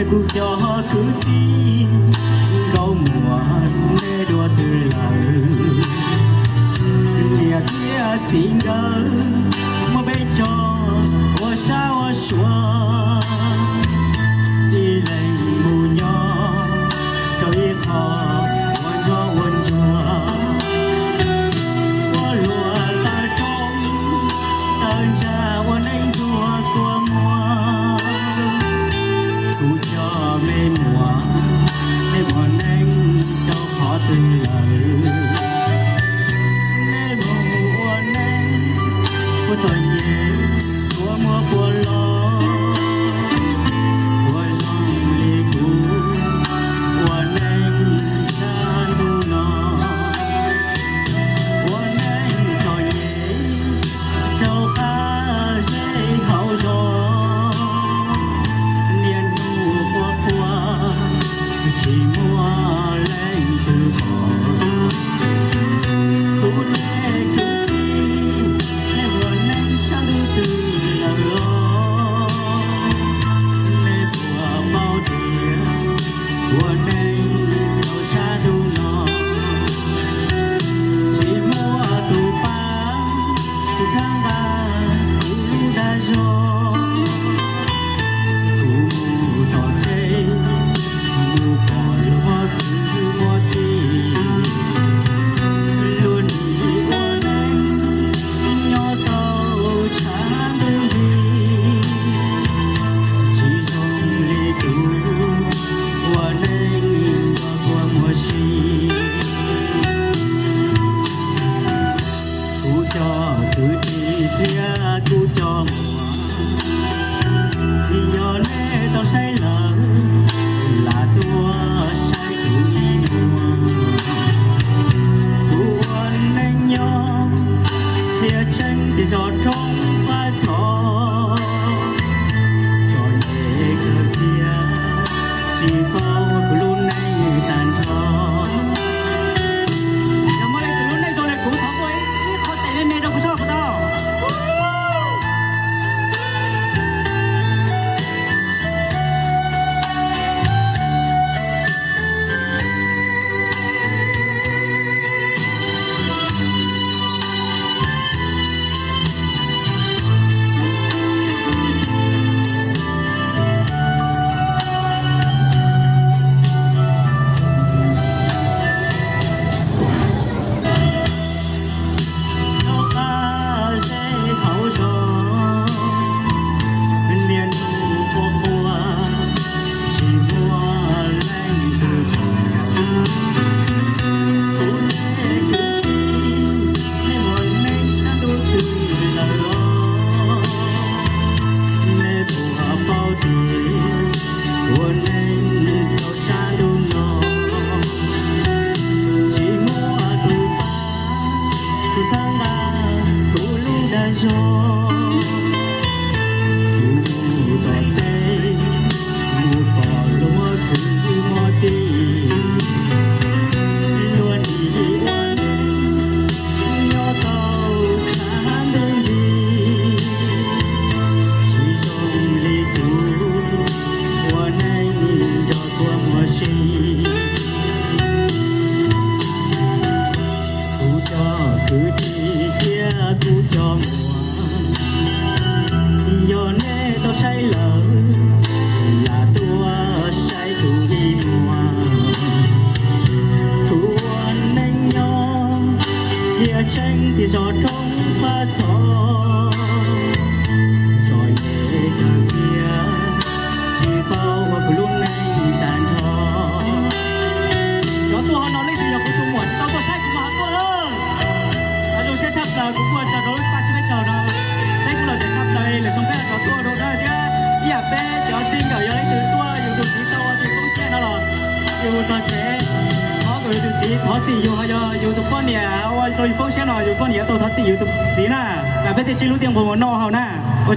Kuv cov kwv tij nkauj muam, nej dua twg lawm? Niam thiab txiv nkawd muab peb tso ua sab ua sua, ib leeg mus nyob rau ib qho ua ntsoj ua ntsuag, ua luag taw roob taw ntsa, ua neej ntuag kua muag. Kuv cov me muam, nej mus neej rau qhov twg lawm? Nej mus ua neej puas txom nyem, puas muaj puas los, puas zoo li kuv ua neej sab ntuj no, ua neej txom nyem rau qab zeb hauv zos, niaj hnub quaj quaj tsis muaj leej twg pom. Kuv tej kwv tij, nej ua neej sab ntuj twg lawm los? Nej puas paub tias ua neej rau sab ntuj no tsis muaj tus pab tus txhawb nqa kuv lub dag zog. Kuv mus tom teb, mus pom luag muaj kwv muaj tij, luag nim ua neej nyob tau tshav ntuj nti, tsis zoo li kuv ua neej nrog kua muag si. Kuv cov kwv tij thiab kuv cov muam, yog nej tau saib lawm, lam tuaj saib kuv ib muag. Kuv ua neej nyob qhia tseeb tias zos roob pab txhos, txom nyem kawg kiag, tsis paub kuv lub neej tag nrho. Yog muaj leej twg lub neej zoo li kuv thov muaj ib qho tes me me rau kuv saib puas tau. Rau qab zeb hauv zos, niaj hnub quaj quaj tsis muaj leej twg pom. Kuv tej kwv tij, nej mus neej sab ntuj twg lawm los? Nej puas paub tias ua neej rau sab ntuj no tsis muaj tus pab tus txhawb nqa kuv lub dag zog? Kuv mus tom teb, mus pom luag muaj kwv muaj tij, luag nim ua neej nyob tau tshav ntuj nti, tsis zoo li kuv ua neej nrog kua muag si. Kuv cov kwv tij thiab kuv cov muam, yog nej tau saib lawm, lam tuaj saib kuv ib muag. Kuv ua neej nyob qhia tseeb tias zos roob pab txhos, txom nyem kawg kiag, tsis paub ua kuv lub neej tag nrho. Cov tuaj hauv no leej twg yog kuv tus muam tsis tau tuaj saib kuv mas ho tuaj lawm. Zoo siab tshaj plaws kuv kuj ua tsaug rau lub paj tsib peb caug no, peb kuj los tseem tshaj plaws li lawm, zoo peb cov tuaj rau dawb thiab ib yam peb cov txij nkawm yog leej twg tuaj yus tus txiv tau ua tus poob siab no los yus txog tsev thov kom yus tus txiv thov txim yus, ho yog yus tus poj niam ua rau yus poob siab no yus poj niam yuav tau thov txim yus tus txiv na. Mas peb thiaj sib hlub thiaj nquag mus noj haus na. Ua tsaug.